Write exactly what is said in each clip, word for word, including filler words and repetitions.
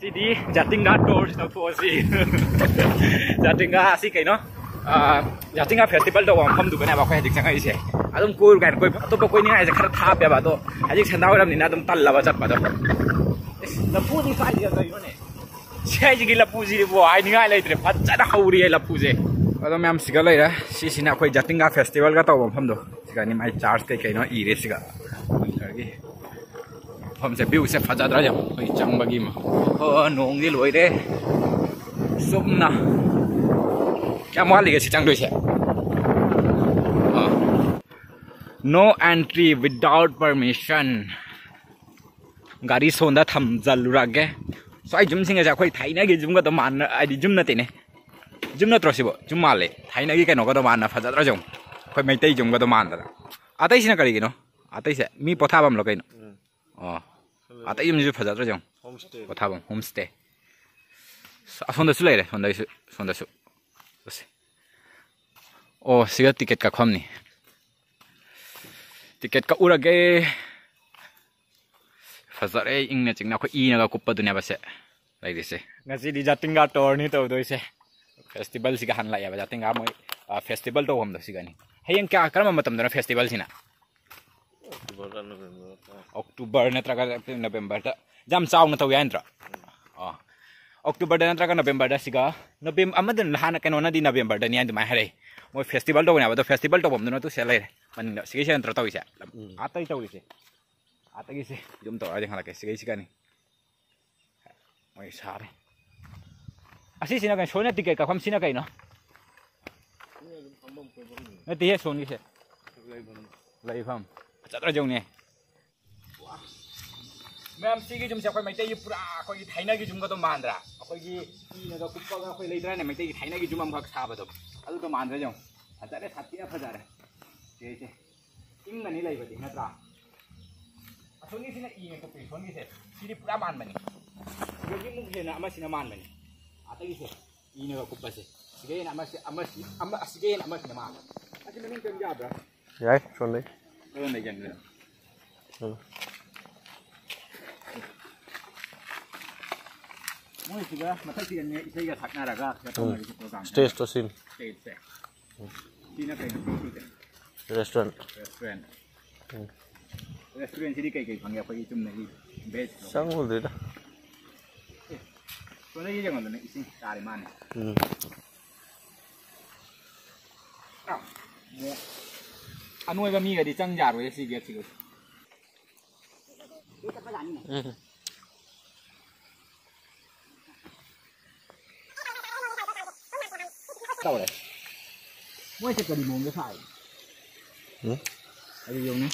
ꯁꯤꯗꯤ ꯖꯥꯇꯤꯡꯒꯥ ꯇꯣꯔꯁꯤ ꯇꯧꯊꯣꯛꯑꯁꯤ꯫ ꯖꯥꯇꯤꯡꯒꯥ ꯑꯁꯤ ꯀꯩꯅꯣ? ꯑꯥ, ꯖꯥꯇꯤꯡꯒꯥ ꯐꯦꯁꯇꯤꯚꯦꯜ ꯇꯧꯕ ꯃꯐꯝꯗꯨꯒꯅꯦꯕ ꯑꯩꯈꯣꯏ ꯍꯧꯖꯤꯛ ꯆꯪꯉꯛꯏꯁꯦ꯫ ꯑꯗꯨꯝ ꯀꯣꯏꯔꯨ ꯀꯥꯏꯅ ꯀꯣꯏ ꯑꯇꯣꯞꯄ ꯀꯣꯏꯅꯤꯡꯉꯥꯏꯁꯦ ꯈꯔ ꯊꯥꯞꯄꯦꯕ, ꯑꯗꯣ ꯍꯧꯖꯤꯛ ꯁꯟꯗꯥ ꯑꯣꯏꯔꯝꯅꯤꯅ ꯑꯗꯨꯝ ꯇꯜꯂꯕ ꯆꯠꯄꯗꯣ꯫ ꯏꯁ, ꯂꯐꯨꯗꯤ ꯀꯥꯏꯗꯒꯤ ꯀꯩꯅꯣꯅꯦ? ꯁꯤ ꯍꯥꯏꯁꯤꯒꯤ ꯂꯐꯨꯁꯤꯗꯤꯕꯣ ꯍꯥꯏꯅꯤꯡꯉꯥꯏ ꯂꯩꯇ꯭ꯔꯦ, ꯐꯖꯅ ꯍꯧꯔꯤꯌꯦ ꯂꯐꯨꯁꯦ꯫ ꯑꯗꯣ ꯃꯌꯥꯝ ꯁꯤꯒ ꯂꯩꯔꯦ꯫ ꯁꯤꯁꯤꯅ ꯑꯩꯈꯣꯏ ꯖꯥꯇꯤꯡꯒꯥ ꯐꯦꯁꯇꯤꯚꯦꯜꯒ ꯇꯧꯕ ꯃꯐꯝꯗꯣ꯫ ꯁꯤꯒꯅꯤ ꯃꯥꯏ ꯆꯥꯔꯖ ꯀꯩ ꯀꯩꯅꯣ ꯏꯔꯦ ꯁꯤꯒ꯫ ꯋꯤꯟꯇꯔꯒꯤ ꯃꯐꯝꯁꯦ, ꯚ꯭ꯌꯨꯁꯦ ꯐꯖꯗ꯭ꯔꯥ ꯌꯦꯡꯉꯣ, ꯑꯩꯈꯣꯏ ꯆꯪꯕꯒꯤ ꯑꯃ꯫ ꯑꯣ, ꯅꯣꯡꯗꯤ ꯂꯣꯏꯔꯦ꯫ ꯆꯨꯝꯅ ꯀꯌꯥꯝ ꯋꯥꯠꯂꯤꯒꯦ ꯁꯤ ꯆꯪꯗꯣꯏꯁꯦ? ꯑꯥ꯫ No entry without permission꯫ ꯒꯥꯔꯤ ꯁꯣꯟꯗ ꯊꯝꯖꯜꯂꯨꯔꯒꯦ꯫ ꯁ꯭ꯋꯥꯏ ꯌꯨꯝꯁꯤꯡ ꯑꯁꯦ ꯑꯩꯈꯣꯏ ꯊꯥꯏꯅꯒꯤ ꯌꯨꯝꯒꯗꯣ ꯃꯥꯟꯅ, ꯍꯥꯏꯗꯤ ꯌꯨꯝ ꯅꯠꯇꯦꯅꯦ꯫ ꯌꯨꯝ ꯅꯠꯇ꯭ꯔꯣ ꯁꯤꯕꯣ? ꯌꯨꯝ ꯃꯥꯜꯂꯦ꯫ ꯊꯥꯏꯅꯒꯤ ꯀꯩꯅꯣꯒꯗꯣ ꯃꯥꯟꯅ ꯐꯖꯗ꯭ꯔꯣ ꯌꯦꯡꯉꯣ꯫ ꯑꯩꯈꯣꯏ ꯃꯩꯇꯩ ꯌꯨꯝꯒꯗꯣ ꯃꯥꯟꯗꯅ꯫ ꯑꯇꯩꯁꯤꯅ ꯀꯔꯤꯒꯤꯅꯣ? ꯑꯇꯩꯁꯦ ꯃꯤ ꯄꯣꯊꯥꯐꯝꯂꯣ ꯀꯩꯅꯣ? ꯑꯣ꯫ ꯑꯇꯩ ꯌꯨꯝꯁꯤꯁꯨ ꯐꯖꯗ꯭ꯔꯣ ꯌꯦꯡꯉꯣ꯫ Home stay. ꯄꯣꯊꯥꯐꯝ, ꯍꯣꯝ ꯁ꯭ꯇꯦ꯫ ꯑꯁꯣꯝꯗꯁꯨ ꯂꯩꯔꯦ, ꯁꯣꯝꯗꯒꯤꯁꯨ, ꯁꯣꯝꯗꯁꯨ꯫ ꯆꯠꯁꯦ꯫ ꯑꯣ, ꯁꯤꯒ ꯇꯤꯀꯦꯠ ꯀꯛꯐꯝꯅꯤ꯫ ꯇꯤꯀꯦꯠ ꯀꯛꯎꯔꯒꯦ꯫ ꯐꯖꯔꯦ, ꯏꯪꯅ ꯆꯤꯛꯅ ꯑꯩꯈꯣꯏ ꯏꯅꯒ ꯀꯨꯞꯄꯗꯨꯅꯦꯕ ꯁꯦ ꯂꯩꯔꯤꯁꯦ꯫ ꯉꯁꯤꯗꯤ ꯖꯥꯇꯤꯡꯒꯥ ꯇꯣꯔꯅꯤ ꯇꯧꯗꯣꯏꯁꯦ꯫ ꯐꯦꯁꯇꯤꯚꯦꯜꯁꯤꯒ ꯍꯥꯟꯅ ꯂꯥꯛꯑꯦꯕ, ꯖꯥꯇꯤꯡꯒꯥ ꯃꯣꯏ, ꯑ, ꯐꯦꯁꯇꯤꯚꯦꯜ ꯇꯧꯐꯝꯗꯣ ꯁꯤꯒꯅꯤ꯫ ꯍꯌꯦꯡ ꯀꯌꯥ, ꯀꯔꯝꯕ ꯃꯇꯝꯗꯅꯣ ꯐꯦꯁꯇꯤꯚꯦꯜꯁꯤꯅ? October, November. ꯑꯣꯛꯇꯣꯕꯔ ꯅꯠꯇ꯭ꯔꯒ ꯅꯕꯦꯝꯕꯔꯗ꯫ ꯌꯥꯝ ꯆꯥꯎꯅ ꯇꯧꯋꯤ ꯍꯥꯏ ꯅꯠꯇ꯭ꯔꯣ? ꯑꯣ꯫ ꯑꯣꯛꯇꯣꯕꯔꯗ ꯅꯠꯇ꯭ꯔꯒ ꯅꯕꯦꯝꯕꯔꯗ ꯁꯤꯒ, ꯅꯕꯦꯝ-, ꯑꯃꯗ ꯍꯥꯟꯅ ꯀꯩꯅꯣꯅꯗꯤ ꯅꯕꯦꯝꯕꯔꯗꯅꯤ ꯍꯥꯏꯅ ꯑꯗꯨꯃꯥꯏꯅ ꯍꯥꯏꯔꯛꯏ꯫ ꯃꯣꯏ ꯐꯦꯁꯇꯤꯚꯦꯜ ꯇꯧꯕꯅꯦꯕ, ꯑꯗꯣ ꯐꯦꯁꯇꯤꯚꯦꯜ ꯇꯧꯐꯝꯗꯨꯅ ꯇꯨ ꯁꯤꯗ ꯂꯩꯔꯦ꯫ ꯃꯅꯤꯡꯗ ꯁꯤꯒꯩꯁꯦ ꯅꯠꯇ꯭ꯔꯣ ꯇꯧꯔꯤꯁꯦ? ꯎꯝ꯫ ꯑꯥꯇꯩ ꯇꯧꯔꯤꯁꯦ꯫ ꯑꯥꯇꯒꯤꯁꯦ ꯌꯨꯝ ꯇꯧꯔꯛꯑꯗꯤ ꯍꯜꯂꯛꯀꯦ꯫ ꯁꯤꯒꯩꯁꯤꯒꯅꯤ꯫ ꯃꯣꯏ ꯁꯥꯔꯦ꯫ ꯑꯁꯤꯁꯤꯅ ꯀꯩꯅꯣ? ꯁꯣꯏꯅ ꯇꯤꯀꯦꯠ ꯀꯛꯐꯝ ꯁꯤꯅ ꯀꯩꯅꯣ? ꯅꯠꯇꯦꯍꯦ, ꯁꯣꯟꯒꯤꯁꯦ꯫ ꯂꯩꯐꯝ꯫ ꯐꯖꯗ꯭ꯔꯣ ꯌꯦꯡꯉꯨꯅꯦ꯫ ꯃꯌꯥꯝ ꯁꯤꯒꯤ ꯌꯨꯝꯁꯦ ꯑꯩꯈꯣꯏ ꯃꯩꯇꯩꯒꯤ ꯄꯨꯔꯥ ꯑꯩꯈꯣꯏꯒꯤ ꯊꯥꯏꯅꯒꯤ ꯌꯨꯝꯒꯗꯣ ꯃꯥꯟꯗ꯭ꯔꯥ? ꯑꯩꯈꯣꯏꯒꯤ ꯏꯅꯒ ꯀꯨꯞꯄꯒ ꯑꯩꯈꯣꯏ ꯂꯩꯇ꯭ꯔꯥꯅꯦ ꯃꯩꯇꯩꯒꯤ ꯊꯥꯏꯅꯒꯤ ꯌꯨꯝ ꯑꯃꯈꯛ ꯁꯥꯕꯗꯣ꯫ ꯑꯗꯨꯗꯣ ꯃꯥꯟꯗ꯭ꯔꯥ ꯌꯦꯡꯉꯨ꯫ ꯐꯖꯔꯦ, ꯁꯥꯊꯤꯅ ꯐꯖꯔꯦ꯫ ꯁꯤꯁꯦ꯫ ꯏꯪꯒꯅꯤ ꯂꯩꯕꯗꯤ ꯅꯠꯇ꯭ꯔꯥ? ꯑꯁꯣꯝꯒꯤꯁꯤꯅ ꯏꯅ ꯀꯨꯞꯄꯤ, ꯁꯣꯝꯒꯤꯁꯦ꯫ ꯁꯤꯗꯤ ꯄꯨꯔꯥ ꯃꯥꯟꯕꯅꯤ꯫ ꯁꯤꯗꯒꯤ ꯑꯃꯨꯛ ꯍꯦꯟꯅ ꯑꯃꯁꯤꯅ ꯃꯥꯟꯕꯅꯤ꯫ ꯑꯇꯩꯁꯦ ꯏꯅꯒ ꯀꯨꯞꯄꯁꯦ꯫ ꯁꯤꯗ ꯍꯦꯟꯅ ꯑꯃꯁꯤ, ꯑꯃꯁꯤ, ꯑꯃ, ꯑꯁꯤꯗ ꯍꯦꯟꯅ ꯑꯃꯁꯤꯅ ꯃꯥꯟꯕꯅꯤ꯫ ꯑꯁꯤ ꯃꯅꯨꯡ ꯆꯪ ꯌꯥꯕ꯭ꯔꯥ? ꯌꯥꯏ, ꯁꯣꯝꯗꯩ꯫ ꯀꯔꯣꯝꯗꯩ ꯆꯪꯗꯣꯏꯅꯣ? ꯎꯝ꯫ ꯃꯣꯏꯁꯤꯒ ꯃꯊꯛꯁꯤꯒꯅꯦ ꯏꯁꯩꯒ ꯁꯛꯅꯔꯒ ꯀꯩꯅꯣ ꯇꯧꯅꯔꯤꯁꯦ program꯫ Stage ꯇꯣ ꯁꯤꯅꯤ꯫ Stage ꯁꯦ꯫ ꯁꯤꯅ ꯀꯩꯅꯣ? Restaurant꯫ Restaurant꯫ ꯎꯝ꯫ Restaurant ꯁꯤꯗꯤ ꯀꯩ ꯀꯩ ꯐꯪꯒꯦ? ꯑꯩꯈꯣꯏꯒꯤ ꯆꯨꯝꯅꯒꯤ veg ꯂꯣ? ꯆꯪꯉꯨꯗ꯭ꯔꯤꯗ꯫ ꯑꯦ, ꯁꯣꯝꯗꯒꯤ ꯌꯦꯡꯉꯣꯗꯅ, ꯏꯁꯤꯡ ꯇꯥꯔꯦ ꯃꯥꯅꯦ꯫ ꯎꯝ꯫ ꯑꯥ, ꯑꯃꯨꯛ ꯑꯅꯣꯏꯕ ꯃꯤꯒꯗꯤ ꯆꯪ ꯌꯥꯔꯣꯏ ꯁꯤ gate ꯁꯤꯒꯗꯤ꯫ ꯎꯝ꯫ ꯇꯧꯔꯦ꯫ ꯃꯣꯏꯁꯦ ꯀꯔꯤ ꯃꯑꯣꯡꯗ ꯁꯥꯏ? ꯎꯝ? ꯑꯗꯨ ꯌꯦꯡꯉꯨꯅꯦ꯫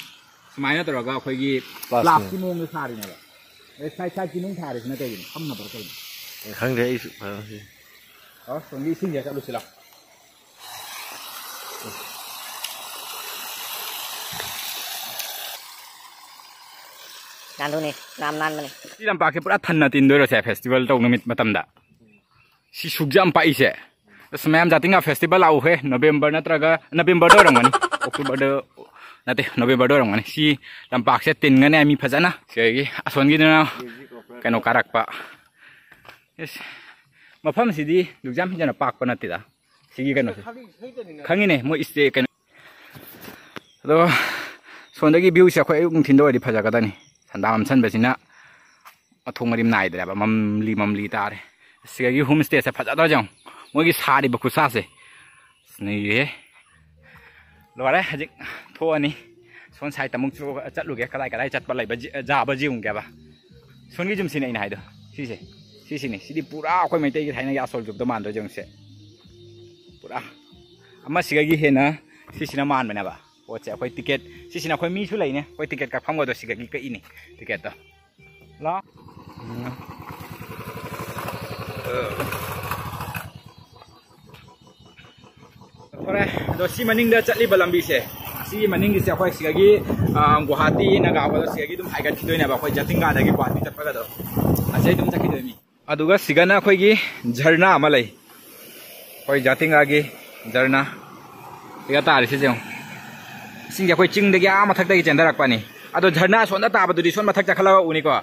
ꯁꯨꯃꯥꯏꯅ ꯇꯧꯔꯒ ꯑꯩꯈꯣꯏꯒꯤ glass ꯅꯤ꯫ Glass ꯀꯤ ꯃꯑꯣꯡꯗ ꯁꯥꯔꯤꯅꯦꯕ꯫ ꯑꯗꯩ side side ꯀꯤ ꯅꯨꯡ ꯊꯥꯔꯤꯁꯤꯅ ꯀꯩꯒꯤꯅꯣ? ꯐꯝꯅꯕ꯭ꯔꯣ ꯀꯩꯅꯣ? ꯈꯪꯗꯦ ꯑꯩꯁꯨ ꯐꯖꯅ ꯁꯤ꯫ ꯑꯣ, ꯁꯣꯝꯒꯤ ꯏꯁꯤꯡꯁꯦ ꯆꯠꯂꯨꯁꯤ ꯂꯥꯎ꯫ ꯅꯥꯟꯊꯣꯛꯅꯤ, ꯌꯥꯝ ꯅꯥꯟꯕꯅꯤ꯫ ꯁꯤ ꯂꯝꯄꯥꯛꯁꯦ ꯄꯨꯔꯥ ꯊꯟꯅ ꯇꯤꯟꯗꯣꯏꯔꯣ ꯁꯦ, festival ꯇꯧ ꯅꯨꯃꯤꯠ ꯃꯇꯝꯗ? ꯁꯤ ꯁꯨꯛ ꯌꯥꯝ ꯄꯥꯛꯏꯁꯦ꯫ ꯑꯁ, ꯃꯌꯥꯝ ꯖꯥꯇꯤꯡꯒ festival ꯂꯥꯛꯎꯍꯦ, November ꯅꯠꯇ꯭ꯔꯒ, November ꯗ ꯑꯣꯏꯔꯝꯒꯅꯤ, October ꯗ ꯅꯠꯇꯦ, November ꯗ ꯑꯣꯏꯔꯝꯒꯅꯤ꯫ ꯁꯤ ꯂꯝꯄꯥꯛꯁꯦ ꯇꯤꯟꯒꯅꯤ ꯃꯤ ꯐꯖꯅ꯫ ꯁꯤꯗꯒꯤ ꯑꯁꯣꯟꯒꯤꯗꯨꯅ ꯀꯩꯅꯣ ꯀꯥꯔꯛꯄ꯫ ꯑꯁ, ꯃꯐꯝꯁꯤꯗꯤ ꯗꯨꯛ ꯌꯥꯝ ꯍꯦꯟꯖꯅ ꯄꯥꯛꯄ ꯅꯠꯇꯦꯗ꯫ ꯁꯤꯒꯤ ꯀꯩꯅꯣꯁꯦ꯫ ꯈꯪꯉꯤꯅꯦ, ꯃꯣꯏ ꯏꯁꯇꯦ-, ꯀꯩꯅꯣ꯫ ꯑꯗꯣ ꯁꯣꯝꯗꯒꯤ view ꯁꯦ ꯑꯩꯈꯣꯏ ꯑꯌꯨꯛ ꯅꯨꯡꯊꯤꯟꯗ ꯑꯣꯏꯔꯗꯤ ꯐꯖꯒꯗꯅꯤ꯫ ꯁꯟꯗꯥ ꯃꯝꯁꯟꯕꯁꯤꯅ ꯃꯊꯣꯡ ꯃꯔꯤꯝ ꯅꯥꯏꯗ꯭ꯔꯦꯕ꯫ ꯃꯝꯂꯤ ꯃꯝꯂꯤ ꯇꯥꯔꯦ꯫ ꯁꯤꯗꯒꯤ home stay ꯁꯦ ꯐꯖꯗ꯭ꯔꯣ ꯌꯦꯡꯉꯣ꯫ ꯃꯣꯏꯒꯤ ꯁꯥꯔꯤꯕ ꯈꯨꯠꯁꯥꯁꯦ꯫ ꯑꯁ, ꯅꯩꯔꯦꯍꯦ꯫ ꯂꯣꯏꯔꯦ, ꯍꯧꯖꯤꯛ ꯊꯣꯛꯑꯅꯤ꯫ ꯁꯣꯝ side ꯇ ꯑꯃꯨꯛ ꯆꯠꯂꯨ-, ꯆꯠꯂꯨꯒꯦ꯫ ꯀꯗꯥꯏ ꯀꯗꯥꯏ ꯆꯠꯄ ꯂꯩꯕ ꯖꯤ-, ꯖꯥꯕ ꯌꯦꯡꯉꯨꯒꯦꯕ꯫ ꯁꯣꯝꯒꯤ ꯌꯨꯝꯁꯤꯅꯦ ꯑꯩꯅ ꯍꯥꯏꯗꯣ꯫ ꯁꯤꯁꯦ꯫ ꯁꯤꯁꯤꯅꯤ꯫ ꯁꯤꯗꯤ ꯄꯨꯔꯥ ꯑꯩꯈꯣꯏ ꯃꯩꯇꯩꯒꯤ ꯊꯥꯏꯅꯒꯤ ꯑꯁꯣꯜ ꯌꯨꯝꯗꯣ ꯃꯥꯟꯗ꯭ꯔꯣ ꯌꯦꯡꯉꯨꯁꯦ꯫ ꯄꯨꯔꯥ꯫ ꯑꯃ ꯁꯤꯒꯒꯤ ꯍꯦꯟꯅ ꯁꯤꯁꯤꯅ ꯃꯥꯟꯕꯅꯦꯕ꯫ ꯄꯣꯠꯁꯦ ꯑꯩꯈꯣꯏ ticket, ꯁꯤꯁꯤꯅ ꯑꯩꯈꯣꯏ ꯃꯤꯁꯨ ꯂꯩꯅꯦ꯫ ꯑꯩꯈꯣꯏ ticket ꯀꯛꯐꯝꯒꯗꯣ ꯁꯤꯒꯒꯤ ꯀꯛꯏꯅꯦ ticket ꯇꯣ꯫ ꯂꯥ꯫ ꯐꯔꯦ, ꯑꯗꯣ ꯁꯤ ꯃꯅꯤꯡꯗ ꯆꯠꯂꯤꯕ ꯂꯝꯕꯤꯁꯦ, ꯁꯤꯒꯤ ꯃꯅꯤꯡꯒꯤꯁꯦ ꯑꯩꯈꯣꯏ ꯁꯤꯗꯒꯤ, ꯑ, ꯒꯨꯋꯥꯍꯥꯇꯤ ꯅꯥꯒꯥꯕꯗꯣ ꯁꯤꯗꯒꯤ ꯑꯗꯨꯝ ꯍꯥꯏꯒꯠꯈꯤꯗꯣꯏꯅꯦꯕ, ꯑꯩꯈꯣꯏ ꯖꯥꯇꯤꯡꯒꯥꯗꯒꯤ ꯒꯨꯋꯥꯍꯥꯇꯤ ꯆꯠꯄꯒꯗꯣ꯫ ꯑꯁꯤ ꯑꯗꯨꯝ ꯆꯠꯈꯤꯗꯣꯏꯅꯤ꯫ ꯑꯗꯨꯒ ꯁꯤꯒꯅ ꯑꯩꯈꯣꯏꯒꯤ ꯖꯔꯅꯥ ꯑꯃ ꯂꯩ, ꯑꯩꯈꯣꯏ ꯖꯥꯇꯤꯡꯒꯥꯒꯤ ꯖꯔꯅꯥ꯫ ꯁꯤꯒ ꯇꯥꯔꯤꯁꯤꯁꯦ ꯌꯦꯡꯉꯨ꯫ ꯏꯁꯤꯡꯁꯦ ꯑꯩꯈꯣꯏ ꯆꯤꯡꯗꯒꯤ ꯑꯥ ꯃꯊꯛꯇꯒꯤ ꯆꯦꯟꯊꯔꯛꯄꯅꯤ꯫ ꯑꯗꯣ ꯖꯔꯅꯥ ꯁꯣꯝꯗ ꯇꯥꯕꯗꯨꯗꯤ ꯁꯣꯝ ꯃꯊꯛ ꯆꯠꯈꯠꯂꯒ ꯎꯅꯤꯀꯣ꯫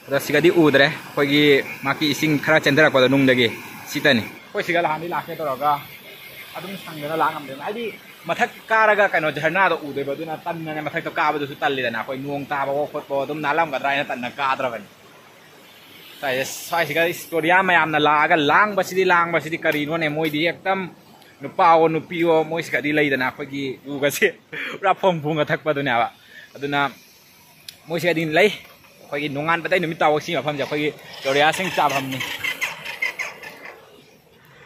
ꯑꯗ ꯁꯤꯒꯗꯤ ꯎꯗ꯭ꯔꯦ, ꯑꯩꯈꯣꯏꯒꯤ ꯃꯥꯒꯤ ꯏꯁꯤꯡ ꯈꯔ ꯆꯦꯟꯊꯔꯛꯄꯗꯣ ꯅꯨꯡꯗꯒꯤ꯫ ꯁꯤꯇꯅꯤ꯫ ꯑꯩꯈꯣꯏ ꯁꯤꯒ ꯂꯥꯛꯑꯝꯗꯤ ꯂꯥꯛꯀꯦ ꯇꯧꯔꯒ ꯑꯗꯨꯝ ꯁꯪꯗꯅ ꯂꯥꯛ ꯉꯝꯗꯦ꯫ ꯍꯥꯏꯗꯤ ꯃꯊꯛ ꯀꯥꯔꯒ ꯀꯩꯅꯣ ꯖꯔꯅꯥꯗꯣ ꯎꯗꯣꯏꯕ, ꯑꯗꯨꯅ ꯇꯟꯅꯅꯦ ꯃꯊꯛꯇ ꯀꯥꯕꯗꯨꯁꯨ ꯇꯜꯂꯤꯗꯅ꯫ ꯑꯩꯈꯣꯏ ꯅꯣꯡ ꯇꯥꯕ ꯈꯣꯠꯄ ꯑꯗꯨꯝ ꯅꯥꯜꯂꯝꯒꯗ꯭ꯔꯥ ꯍꯥꯏꯅ ꯇꯟꯅ ꯀꯥꯗ꯭ꯔꯕꯅꯤ꯫ ꯁ꯭ꯋꯥꯏꯁꯦ, ꯁ꯭ꯋꯥꯏꯁꯤꯒ ꯏꯁꯇꯣꯔꯤꯌꯥ ꯃꯌꯥꯝꯅ ꯂꯥꯛꯑꯒ ꯂꯥꯡꯕꯁꯤꯗꯤ, ꯂꯥꯡꯕꯁꯤꯗꯤ ꯀꯔꯤꯅꯣꯅꯦ? ꯃꯣꯏꯗꯤ ꯍꯦꯛꯇ ꯅꯨꯄꯥꯑꯣ ꯅꯨꯄꯤꯑꯣ, ꯃꯣꯏꯁꯤꯒꯗꯤ ꯂꯩꯗꯅ ꯑꯩꯈꯣꯏꯒꯤ ꯎꯒꯁꯦ ꯄꯨꯔꯥ ꯐꯣꯡ ꯐꯣꯡꯒ ꯊꯛꯄꯗꯨꯅꯦꯕ꯫ ꯑꯗꯨꯅ ꯃꯣꯏꯁꯤꯒꯗꯤ ꯂꯩ꯫ ꯑꯩꯈꯣꯏꯒꯤ ꯅꯣꯡꯉꯥꯟꯕꯗꯩ ꯅꯨꯃꯤꯠ ꯇꯥꯐꯥꯎ ꯁꯤ ꯃꯐꯝꯁꯦ ꯑꯩꯈꯣꯏꯒꯤ ꯏꯁꯇꯣꯔꯤꯌꯥꯁꯤꯡ ꯆꯥꯐꯝꯅꯤ꯫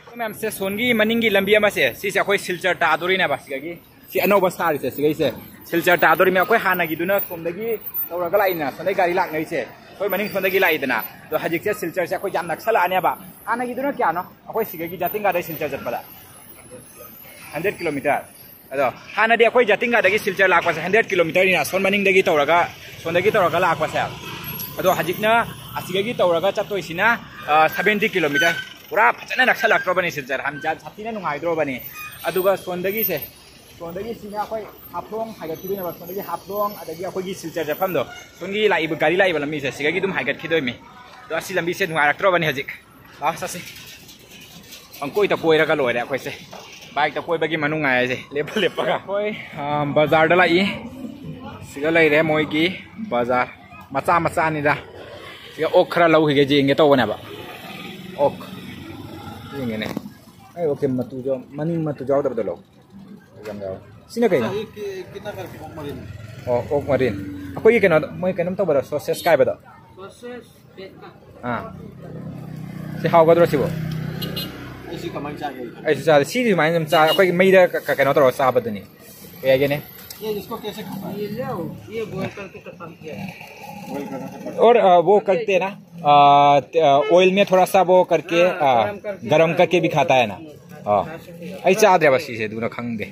ꯑꯩꯈꯣꯏ ꯃꯌꯥꯝꯁꯦ, ꯁꯣꯟꯒꯤ ꯃꯅꯤꯡꯒꯤ ꯂꯝꯕꯤ ꯑꯃꯁꯦ, ꯁꯤꯁꯦ ꯑꯩꯈꯣꯏ ꯁꯤꯜꯆꯔ ꯇꯥꯗꯣꯔꯤꯅꯦꯕ꯫ ꯁꯤꯗꯒꯤ ꯁꯤ ꯑꯅꯧꯕ ꯁꯥꯔꯤꯁꯦ, ꯁꯤꯒꯩꯁꯦ ꯁꯤꯜꯆꯔ ꯇꯥꯗꯣꯔꯤꯃꯤ꯫ ꯑꯩꯈꯣꯏ ꯍꯥꯟꯅꯒꯤꯗꯨꯅ ꯁꯣꯝꯗꯒꯤ ꯇꯧꯔꯒ ꯂꯥꯛꯏꯅ, ꯁꯣꯝꯗꯒꯤ ꯒꯥꯔꯤ ꯂꯥꯛꯅꯔꯤꯁꯦ, ꯑꯩꯈꯣꯏ ꯃꯅꯤꯡ ꯁꯣꯝꯗꯒꯤ ꯂꯥꯛꯏꯗꯅ꯫ ꯑꯗꯣ ꯍꯧꯖꯤꯛꯁꯦ ꯁꯤꯜꯆꯔꯁꯦ ꯑꯩꯈꯣꯏ ꯌꯥꯝ ꯅꯛꯁꯜꯂꯛꯑꯅꯦꯕ꯫ ꯍꯥꯟꯅꯒꯤꯗꯨꯅ ꯀꯌꯥꯅꯣ? ꯑꯩꯈꯣꯏ ꯁꯤꯗꯒꯤ ꯖꯥꯇꯤꯡꯒꯥꯗꯩ ꯁꯤꯜꯆꯔ ꯆꯠꯄꯗ ꯍꯟꯗ꯭ꯔꯦꯠ ꯀꯤꯂꯣꯃꯤꯇꯔ꯫ ꯑꯗꯣ ꯍꯥꯟꯅꯗꯤ ꯑꯩꯈꯣꯏ ꯖꯥꯇꯤꯡꯒꯥꯗꯒꯤ ꯁꯤꯜꯆꯔ ꯂꯥꯛꯄꯁꯦ ꯍꯟꯗ꯭ꯔꯦꯠ ꯀꯤꯂꯣꯃꯤꯇꯔꯅꯤꯅ, ꯁꯣꯝ ꯃꯅꯤꯡꯗꯒꯤ ꯇꯧꯔꯒ, ꯁꯣꯝꯗꯒꯤ ꯇꯧꯔꯒ ꯂꯥꯛꯄꯁꯦ꯫ ꯑꯗꯣ ꯍꯧꯖꯤꯛꯅ ꯑꯁꯤꯗꯒꯤ ꯇꯧꯔꯒ ꯆꯠꯇꯣꯏꯁꯤꯅ ꯁꯕꯦꯟꯇꯤ ꯀꯤꯂꯣꯃꯤꯇꯔ꯫ ꯄꯨꯔꯥ ꯐꯖꯅ ꯅꯛꯁꯜꯂꯛꯇ꯭ꯔꯕꯅꯤ ꯁꯤꯜꯆꯔ, ꯌꯥꯝ ꯁꯥꯊꯤꯅ ꯅꯨꯡꯉꯥꯏꯗ꯭ꯔꯕꯅꯤ꯫ ꯑꯗꯨꯒ ꯁꯣꯝꯗꯒꯤꯁꯦ, ꯁꯣꯝꯗꯒꯤ ꯁꯤꯅ ꯑꯩꯈꯣꯏ ꯍꯥꯐꯂꯣꯡ ꯍꯥꯏꯒꯠꯈꯤꯗꯣꯏꯅꯦꯕ꯫ ꯁꯣꯝꯗꯒꯤ ꯍꯥꯐꯂꯣꯡ, ꯑꯗꯒꯤ ꯑꯩꯈꯣꯏꯒꯤ ꯁꯤꯜꯆꯔ ꯆꯠꯐꯝꯗꯣ, ꯁꯣꯝꯒꯤ ꯂꯥꯛꯏꯕ ꯒꯥꯔꯤ ꯂꯥꯛꯏꯕ ꯂꯝꯕꯤꯁꯦ, ꯁꯤꯗꯒꯤ ꯑꯗꯨꯝ ꯍꯥꯏꯒꯠꯈꯤꯗꯣꯏꯅꯤ꯫ ꯑꯗꯣ ꯑꯁꯤ ꯂꯝꯕꯤꯁꯦ ꯅꯨꯡꯉꯥꯏꯔꯛꯇ꯭ꯔꯕꯅꯤ ꯍꯧꯖꯤꯛ꯫ ꯂꯥꯛꯑꯣ ꯆꯠꯁꯤ꯫ ꯄꯪꯀꯣꯏꯗ ꯀꯣꯏꯔꯒ ꯂꯣꯏꯔꯦ ꯑꯩꯈꯣꯏꯁꯦ꯫ ꯕꯥꯏꯛꯇ ꯀꯣꯏꯕꯒꯤ ꯃꯅꯨꯡꯉꯥꯏ ꯍꯥꯏꯁꯦ, ꯂꯦꯞꯄ ꯂꯦꯞꯄꯒ꯫ ꯑꯩꯈꯣꯏ, ꯑ, ꯕꯖꯥꯔꯗ ꯂꯥꯛꯏ꯫ ꯁꯤꯗ ꯂꯩꯔꯦ ꯃꯣꯏꯒꯤ ꯕꯖꯥꯔ ꯃꯆꯥ ꯃꯆꯥꯅꯤꯗ꯫ ꯁꯤꯗ ꯑꯣꯛ ꯈꯔ ꯂꯧꯈꯤꯒꯦ, ꯌꯦꯡꯒꯦ ꯇꯧꯕꯅꯦꯕ꯫ ꯑꯣꯛ ꯌꯦꯡꯒꯦꯅꯦ꯫ ꯑꯩ ꯑꯣꯛꯁꯦ ꯃꯇꯨꯁꯨ, ꯃꯅꯤꯡ ꯃꯇꯨ ꯌꯥꯎꯗꯕꯗꯣ ꯂꯧ꯫ ꯌꯥꯝ ꯌꯥꯎꯋꯦ꯫ ꯁꯤꯅ ꯀꯩꯅꯣ? ये कि-, कितना करके? Pork marine. ꯑꯣ, ꯑꯣꯛ ꯃꯔꯤꯟ꯫ ꯑꯩꯈꯣꯏꯒꯤ ꯀꯩꯅꯣꯗꯣ, ꯃꯣꯏ ꯀꯩꯅꯣꯝ ꯇꯧꯕꯗꯣ, ꯁꯣꯁꯦꯁ ꯀꯥꯏꯕꯗꯣ꯫ ꯁꯣꯁꯦꯁ ꯄꯦꯛꯀ꯫ ꯑꯥ꯫ ꯁꯤ ꯍꯥꯎꯒꯗ꯭ꯔꯣ ꯁꯤꯕꯣ? ꯑꯩꯁꯤ ꯀꯃꯥꯏꯅ ꯆꯥꯒꯦ? ꯑꯩꯁꯨ ꯆꯥꯗꯦ꯫ ꯁꯤꯗꯤ ꯁꯨꯃꯥꯏꯅ ꯑꯗꯨꯝ ꯆꯥ-, ꯑꯩꯈꯣꯏꯒꯤ ꯃꯩꯗ ꯀ-, ꯀ-, ꯀꯩꯅꯣ ꯇꯧꯔꯒ ꯆꯥꯕꯗꯨꯅꯤ꯫ ꯀꯩ ꯍꯥꯏꯒꯦꯅꯦ? ये इसको कैसे खाता है? ये ले आओ, ये बॉयल करके खत्म किया है। बॉयल करके खत्म। और, अ, वो करते हैं ना, अ, त-, अ, ऑयल में थोड़ा सा वो करके, हाँ, अ, गरम करके गरम करके भी खाता है ना? हाँ, हाँ। ꯈꯥꯏ ꯁꯨꯡ ꯑꯩ ꯆꯥꯗ꯭ꯔꯦꯕ ꯁꯤꯁꯦ, ꯑꯗꯨꯅ ꯈꯪꯗꯦ꯫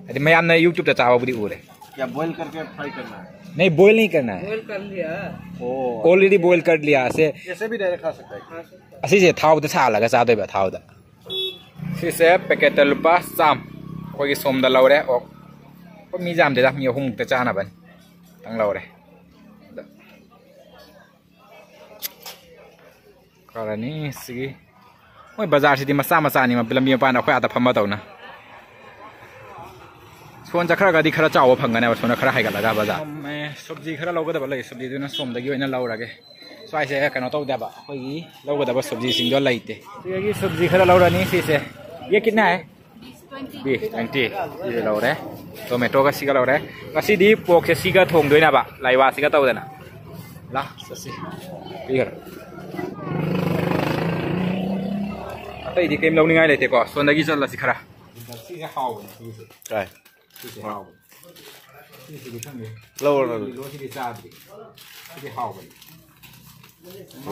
ꯍꯥꯏꯗꯤ ꯃꯌꯥꯝꯅ YouTube-ꯇ ꯆꯥꯕꯕꯨꯗꯤ ꯎꯔꯦ꯫ क्या बॉयल करके फ्राई करना है? नहीं, बॉयल नहीं करना है। बॉयल कर लिया। ओ। ऑलरेडी बॉयल कर लिया से। ऐसे भी डायरेक्ट खा सकता है। खा सकता है। ꯑꯁꯤꯁꯦ ꯊꯥꯎꯗ ꯁꯥꯍꯜꯂꯒ ꯆꯥꯗꯣꯏꯕ, ꯊꯥꯎꯗ꯫ ꯁꯤꯁꯦ ꯄꯦꯀꯦꯠꯇ ꯂꯨꯄꯥ ꯆꯥꯝꯃ꯫ ꯑꯩꯈꯣꯏꯒꯤ ꯁꯣꯝꯗ ꯂꯧꯔꯦ ꯑꯣꯛ꯫ ꯑꯩꯈꯣꯏ ꯃꯤ ꯌꯥꯝꯗꯦꯗ, ꯃꯤ ꯑꯍꯨꯝꯃꯨꯛꯇ ꯆꯥꯅꯕꯅꯤ꯫ ꯈꯤꯇꯪ ꯂꯧꯔꯦ꯫ ꯑꯗ ꯐꯔꯅꯤ ꯁꯤꯒꯤ꯫ ꯃꯣꯏ ꯕꯖꯥꯔꯁꯤꯗꯤ ꯃꯆꯥ ꯃꯆꯥꯅꯤ, ꯂꯝꯕꯤ ꯃꯄꯥꯟꯗ ꯑꯩꯈꯣꯏ ꯑꯥꯗ ꯐꯝꯕ ꯇꯧꯅ꯫ ꯁꯣꯝ ꯆꯠꯈ꯭ꯔꯒꯗꯤ ꯈꯔ ꯆꯥꯎꯕ ꯐꯪꯒꯅꯦꯕ, ꯁꯣꯝꯗ ꯈꯔ ꯍꯥꯏꯒꯠꯂꯒ ꯕꯖꯥꯔ꯫ ꯁꯣꯝ, ꯑꯦ, ꯁꯕꯖꯤ ꯈꯔ ꯂꯧꯒꯗꯕ ꯂꯩ, ꯁꯕꯖꯤꯗꯨꯅ ꯁꯣꯝꯗꯒꯤ ꯑꯣꯏꯅ ꯂꯧꯔꯒꯦ꯫ ꯁ꯭ꯋꯥꯏꯁꯦ ꯀꯩꯅꯣ ꯇꯧꯗꯦꯕ, ꯑꯩꯈꯣꯏꯒꯤ ꯂꯧꯒꯗꯕ ꯁꯕꯖꯤꯁꯤꯡꯗꯣ ꯂꯩꯇꯦ꯫ ꯁꯤꯗꯒꯤ ꯁꯕꯖꯤ ꯈꯔ ꯂꯧꯔꯅꯤ꯫ ꯁꯤꯁꯦ ꯌꯦ ꯀꯤꯠꯅ ꯍꯥꯏ? B twenty. ꯁꯤꯁꯦ ꯂꯧꯔꯦ꯫ ꯇꯣꯃꯦꯇꯣꯒ ꯁꯤꯒ ꯂꯧꯔꯦ꯫ ꯉꯁꯤꯗꯤ ꯄꯣꯛꯁꯦ ꯁꯤꯒ ꯊꯣꯡꯗꯣꯏꯅꯦꯕ, ꯂꯥꯏꯋꯥꯁꯤꯒ ꯇꯧꯗꯅ꯫ ꯂꯥ, ꯆꯠꯁꯤ꯫ ꯄꯤꯈ꯭ꯔꯣ꯫ ꯑꯇꯩꯗꯤ ꯀꯩꯝ ꯂꯧꯅꯤꯡꯉꯥꯏ ꯂꯩꯇꯦꯀꯣ, ꯁꯣꯝꯗꯒꯤ ꯆꯠꯂꯁꯤ ꯈꯔ꯫ ꯁꯤꯁꯦ ꯍꯥꯎꯕꯅꯦ, ꯁꯤꯁꯦ꯫ ꯀꯥꯏ? ꯁꯤꯁꯦ ꯍꯥꯎꯕꯅꯦ꯫ ꯁꯤꯁꯤꯗꯤ ꯈꯪꯗꯦ꯫ ꯂꯧꯔꯣ, ꯂꯧꯔꯣ꯫ ꯁꯤꯗꯤ ꯆꯥꯗ꯭ꯔꯤ꯫ ꯁꯤꯗꯤ ꯍꯥꯎꯕꯅꯦ꯫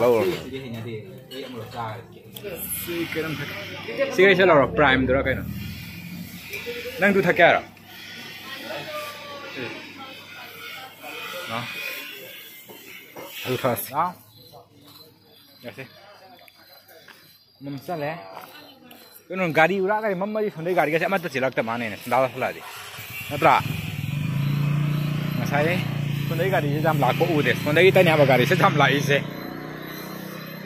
ꯂꯧꯔꯣ꯫ ꯁꯤꯗꯤ ꯍꯩꯅꯗꯦ꯫ ꯑꯩ ꯑꯃꯨꯔꯛ ꯆꯥꯔꯦ꯫ ꯁꯤ ꯀꯩꯅꯣꯝ ꯊꯛ-, ꯁꯤ ꯀꯩꯁꯦ ꯂꯧꯔꯣ? ꯄ꯭ꯔꯥꯏꯝꯗꯨꯔ ꯀꯩꯅꯣ? ꯅꯪꯗꯨ ꯊꯛꯀꯦ ꯍꯥꯏꯔꯣ? ꯂꯥꯎ꯫ ꯑꯗꯨ ꯊꯛꯑꯁꯤ꯫ ꯂꯥꯎ꯫ ꯌꯥꯁꯦ꯫ ꯃꯝ ꯆꯠꯂꯦ꯫ ꯀꯩꯅꯣ, ꯒꯥꯔꯤ ꯎꯔꯥ ꯒꯥꯔꯤ ꯃꯝꯃꯗꯤ ꯁꯣꯝꯗꯩ ꯒꯥꯔꯤꯒꯁꯦ ꯑꯃꯠꯇ ꯆꯦꯜꯂꯛꯇ ꯃꯥꯅꯦꯅꯦ, ꯁꯟꯗꯥ ꯆꯠꯂꯛꯑꯗꯤ꯫ ꯅꯠꯇ꯭ꯔꯥ? ꯉꯁꯥꯏ ꯁꯣꯝꯗꯩ ꯒꯥꯔꯤꯁꯦ ꯌꯥꯝ ꯂꯥꯛꯄ ꯎꯗꯦ꯫ ꯁꯣꯝꯗꯒꯤ ꯇꯅꯦꯕ ꯒꯥꯔꯤꯁꯦ ꯌꯥꯝ ꯂꯥꯛꯏꯁꯦ꯫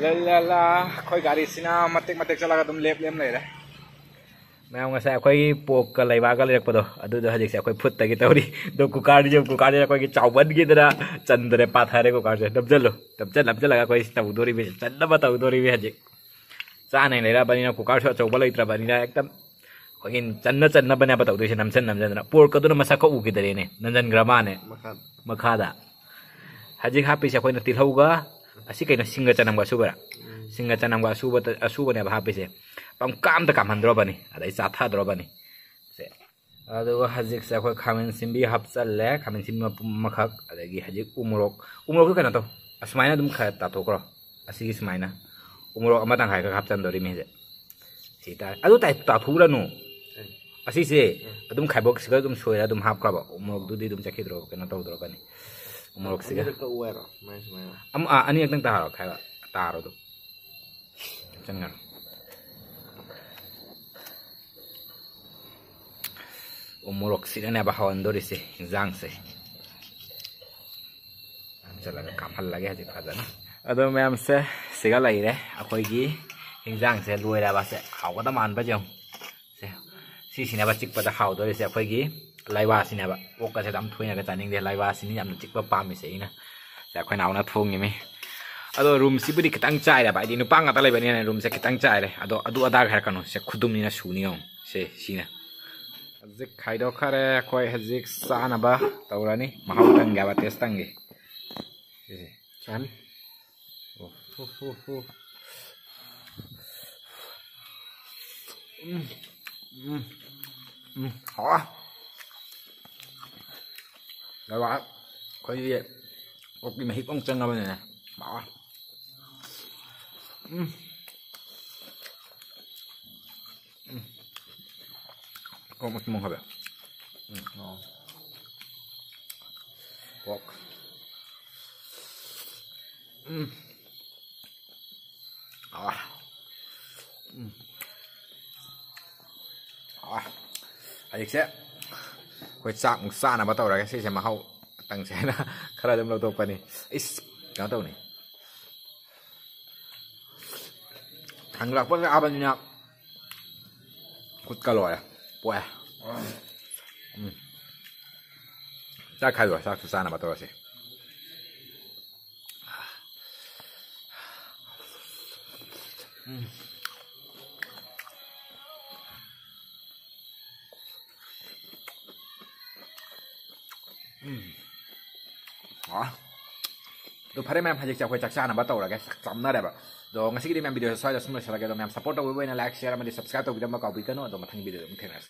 ꯂ, ꯂ, ꯂ, ꯑꯩꯈꯣꯏ ꯒꯥꯔꯤꯁꯤꯅ ꯃꯇꯦꯛ ꯃꯇꯦꯛ ꯆꯠꯂꯒ ꯑꯗꯨꯝ ꯂꯦꯞ ꯂꯦꯞ ꯂꯩꯔꯦ꯫ ꯃꯌꯥꯝ, ꯉꯁꯥꯏ ꯑꯩꯈꯣꯏꯒꯤ ꯄꯣꯛꯀ ꯂꯩꯕꯥꯛꯀ ꯂꯩꯔꯛꯄꯗꯣ, ꯑꯗꯨꯗꯣ ꯍꯧꯖꯤꯛꯁꯦ ꯑꯩꯈꯣꯏ ꯐꯨꯠꯇꯒꯤ ꯇꯧꯔꯤ꯫ ꯑꯗꯣ ꯀꯨꯀꯥꯔꯗꯤ, ꯀꯨꯀꯥꯔꯗꯤ ꯑꯩꯈꯣꯏꯒꯤ ꯆꯥꯎꯃꯟꯈꯤꯗꯅ ꯆꯟꯗ꯭ꯔꯦ, ꯄꯥꯊꯔꯦ ꯀꯨꯀꯥꯔꯁꯦ꯫ ꯅꯝꯁꯤꯜꯂꯨ, ꯅꯝꯁꯤꯜ, ꯅꯝꯁꯤꯜꯂꯒ ꯑꯩꯈꯣꯏ ꯇꯧꯗꯣꯔꯤꯕꯁꯦ, ꯆꯟꯅꯕ ꯇꯧꯗꯣꯔꯤꯕ ꯍꯧꯖꯤꯛ꯫ ꯆꯥꯅ ꯂꯩꯔꯛꯑꯕꯅꯤꯅ, ꯀꯨꯀꯔꯁꯨ ꯑꯆꯧꯕ ꯂꯩꯇ꯭ꯔꯕꯅꯤꯅ, ꯍꯦꯛꯇ ꯑꯩꯈꯣꯏꯒꯤ ꯆꯟꯅ ꯆꯟꯅꯕꯅꯦꯕ ꯇꯧꯗꯣꯏꯁꯦ, ꯅꯝꯁꯟ ꯅꯝꯁꯟꯗꯅ꯫ ꯄꯣꯔꯛꯀꯗꯨꯅ ꯃꯁꯛ ꯈꯔ ꯎꯈꯤꯗꯔꯦꯅꯦ, ꯅꯟꯖꯟꯈ꯭ꯔ ꯃꯥꯅꯦ ꯃꯈꯥ꯫ ꯃꯈꯥꯗ꯫ ꯍꯧꯖꯤꯛ ꯍꯥꯞꯄꯤꯁꯦ ꯑꯩꯈꯣꯏꯅ ꯇꯤꯜꯍꯧꯒ, ꯑꯁꯤ ꯀꯩꯅꯣ, ꯁꯤꯡꯒ ꯆꯅꯝꯒ ꯑꯁꯨꯕꯔꯥ? ꯎꯝ꯫ ꯁꯤꯡꯒ ꯆꯅꯝꯒ ꯑꯁꯨꯕꯗ, ꯑꯁꯨꯕꯅꯦꯕ ꯍꯥꯞꯄꯤꯁꯦ꯫ ꯄꯪꯀꯥꯝꯗ ꯀꯥꯝꯍꯟꯗ꯭ꯔꯣꯕꯅꯤ, ꯑꯗꯩ ꯆꯥꯊꯗ꯭ꯔꯣꯕꯅꯤ꯫ ꯁꯦ꯫ ꯑꯗꯨꯒ ꯍꯧꯖꯤꯛꯁꯦ ꯑꯩꯈꯣꯏ ꯈꯥꯃꯦꯟ ꯁꯤꯟꯕꯤ ꯍꯥꯞꯆꯜꯂꯦ, ꯈꯥꯃꯦꯟ ꯁꯤꯟꯕꯤ ꯃꯄꯨꯝ ꯑꯃꯈꯛ, ꯑꯗꯒꯤ ꯍꯧꯖꯤꯛ ꯎ ꯃꯣꯔꯣꯛ, ꯎ ꯃꯣꯔꯣꯛꯇꯣ ꯀꯩꯅꯣ ꯇꯧ, ꯑꯁꯨꯃꯥꯏꯅ ꯑꯗꯨꯝ ꯈꯔ ꯇꯥꯊꯣꯛꯈ꯭ꯔꯣ, ꯑꯁꯤꯒꯤ ꯁꯨꯃꯥꯏꯅ ꯎ ꯃꯣꯔꯣꯛ ꯑꯃ ꯇꯪꯈꯥꯏ ꯈꯛ ꯍꯥꯞꯆꯟꯗꯣꯔꯤꯃꯤ ꯍꯧꯖꯤꯛ꯫ ꯁꯤ ꯇꯥꯔꯦ꯫ ꯑꯗꯨ ꯇꯥꯏ-, ꯇꯥꯊꯣꯛꯎꯔꯅꯨ꯫ ꯑꯁꯤꯁꯦ ꯑꯗꯨꯝ ꯈꯥꯏꯕꯣꯛꯁꯤꯒ ꯑꯗꯨꯝ ꯁꯣꯏꯔ ꯑꯗꯨꯝ ꯍꯥꯞꯈ꯭ꯔꯕ꯫ ꯎ ꯃꯣꯔꯣꯛꯇꯨꯗꯤ ꯑꯗꯨꯝ ꯆꯠꯈꯤꯗ꯭ꯔꯣ, ꯀꯩꯅꯣ ꯇꯧꯗ꯭ꯔꯣꯕꯅꯤ꯫ ꯎ ꯃꯣꯔꯣꯛꯁꯤꯒ꯫ ꯑꯅꯤꯔꯛ ꯀꯛꯎ ꯍꯥꯏꯔꯣ? ꯁꯨꯃꯥꯏꯅ, ꯁꯨꯃꯥꯏꯅ꯫ ꯑꯃ, ꯑꯥ, ꯑꯅꯤꯔꯛꯇꯪ ꯇꯥꯔꯣ, ꯈꯥꯏꯕ꯫ ꯇꯥꯔꯣ ꯑꯗꯨꯝ꯫ ꯆꯪꯉꯔꯣ꯫ ꯎ ꯃꯣꯔꯣꯛꯁꯤꯅꯅꯦꯕ ꯍꯥꯎꯍꯟꯗꯣꯔꯤꯁꯦ, ꯏꯟꯖꯥꯡꯁꯦ꯫ ꯆꯠꯂꯒ ꯀꯥꯝꯍꯜꯂꯒꯦ ꯍꯧꯖꯤꯛ ꯐꯖꯅ꯫ ꯑꯗꯣ ꯃꯌꯥꯝꯁꯦ, ꯁꯤꯒ ꯂꯩꯔꯦ ꯑꯩꯈꯣꯏꯒꯤ ꯍꯤꯟꯖꯥꯡꯁꯦ ꯂꯣꯏꯔꯕ꯫ ꯁꯦ, ꯍꯥꯎꯒꯗ ꯃꯥꯟꯕ ꯌꯦꯡꯉꯨ꯫ ꯁꯦ, ꯁꯤꯁꯤꯅꯦꯕ ꯆꯤꯛꯄꯗ ꯍꯥꯎꯗꯣꯔꯤꯁꯦ ꯑꯩꯈꯣꯏꯒꯤ ꯂꯥꯏꯋꯥꯁꯤꯅꯦꯕ꯫ ꯑꯣꯛꯀꯁꯦ ꯌꯥꯝ ꯊꯣꯏꯅꯒ ꯆꯥꯅꯤꯡꯗꯦ, ꯂꯥꯏꯋꯥꯁꯤꯅꯤ ꯌꯥꯝꯅ ꯆꯤꯛꯄ ꯄꯥꯝꯃꯤꯁꯦ ꯑꯩꯅ꯫ ꯁꯦ, ꯑꯩꯈꯣꯏ ꯅꯥꯎꯅ ꯊꯣꯡꯉꯤꯃꯤ꯫ ꯑꯗꯣ ꯔꯨꯝꯁꯤꯕꯨꯗꯤ ꯈꯤꯇꯪ ꯆꯥꯏꯔꯦꯕ, ꯍꯥꯏꯗꯤ ꯅꯨꯄꯥ ꯉꯥꯛꯇ ꯂꯩꯕꯅꯤꯅ ꯔꯨꯝꯁꯦ ꯈꯤꯇꯪ ꯆꯥꯏꯔꯦ꯫ ꯑꯗꯣ ꯑꯗꯨ ꯑꯗꯥꯒ ꯍꯥꯏꯔꯛꯀꯅꯨ, ꯁꯦ ꯈꯨꯗꯨꯝꯅꯤꯅ ꯁꯨꯅꯤ ꯌꯦꯡꯉꯨ꯫ ꯁꯦ, ꯁꯤꯅ ꯍꯧꯖꯤꯛ ꯈꯥꯏꯗꯣꯛꯈꯔꯦ꯫ ꯑꯩꯈꯣꯏ ꯍꯧꯖꯤꯛ ꯆꯥꯅꯕ ꯇꯧꯔꯅꯤ꯫ ꯃꯍꯥꯎ ꯇꯪꯒꯦ ꯍꯥꯏꯕ, ꯇꯦꯁ ꯇꯪꯒꯦ꯫ ꯁꯤꯁꯦ꯫ ꯆꯥꯅꯤ꯫ ꯑꯣ꯫ ꯍꯨ, ꯍꯨ, ꯍꯨ꯫ ꯎꯝ꯫ ꯎꯝ꯫ ꯎꯝ꯫ ꯍꯥꯎꯋꯦ꯫ ꯂꯩꯕꯥꯛ ꯑꯩꯈꯣꯏꯒꯤ ꯑꯣꯛꯀꯤ ꯃꯍꯤꯛ ꯑꯃꯨꯛ ꯆꯪꯉꯕꯅꯤꯅꯦ꯫ ꯍꯥꯎꯋꯦ꯫ ꯎꯝ꯫ ꯎꯝ꯫ ꯑꯣꯛ ꯃꯇꯨꯝ ꯑꯃ ꯍꯥꯞꯄꯦ꯫ ꯎꯝ꯫ ꯑꯣ꯫ ꯑꯣꯛ꯫ ꯎꯝ꯫ ꯑꯥ꯫ ꯎꯝ꯫ ꯑꯥ꯫ ꯍꯧꯖꯤꯛꯁꯦ ꯑꯩꯈꯣꯏ ꯆꯥꯛ ꯑꯃꯨꯛ ꯆꯥꯅꯕ ꯇꯧꯔꯒꯦ꯫ ꯁꯤꯁꯦ ꯃꯍꯥꯎ ꯇꯪꯁꯦ ꯍꯥꯏꯅ ꯈꯔ ꯑꯗꯨꯝ ꯂꯧꯊꯣꯛꯄꯅꯤ꯫ ꯏꯁ, ꯀꯩꯅꯣ ꯇꯧꯅꯤ꯫ ꯊꯥꯡꯒꯠꯂꯛꯄ ꯂꯥꯛꯑꯕꯅꯤꯅ ꯈꯨꯠꯀ ꯂꯣꯏꯔꯦ꯫ ꯄꯣꯛꯑꯦ꯫ ꯎꯝ꯫ ꯆꯥꯛ ꯈꯥꯏꯗꯣꯛꯑꯣ, ꯆꯥꯛꯁꯨ ꯆꯥꯅꯕ ꯇꯧꯔꯁꯦ꯫ ꯎꯝ꯫ ꯎꯝ꯫ ꯑꯥ꯫ ꯑꯗꯣ ꯐꯔꯦ ꯃꯌꯥꯝ, ꯍꯧꯖꯤꯛꯁꯦ ꯑꯩꯈꯣꯏ ꯆꯥꯛ ꯆꯥꯅꯕ ꯇꯧꯔꯒꯦ, ꯆꯥꯛ ꯆꯥꯝꯅꯔꯦꯕ꯫ ꯑꯗꯣ ꯉꯁꯤꯒꯤꯗꯤ ꯃꯌꯥꯝ video ꯁ꯭ꯋꯥꯏꯗ ꯁꯨꯝ ꯂꯣꯏꯁꯤꯜꯂꯒꯦ꯫ ꯑꯗꯣ ꯃꯌꯥꯝ support ꯇꯧꯕꯤꯕ ꯑꯣꯏꯅ like, share ꯑꯃꯗꯤ subscribe ꯇꯧꯕꯤꯔꯝꯕ ꯀꯥꯎꯕꯤꯒꯅꯨ꯫ ꯑꯗꯣ ꯃꯊꯪꯒꯤ video ꯗ ꯑꯃꯨꯛ ꯊꯦꯡꯅꯔꯁꯤ꯫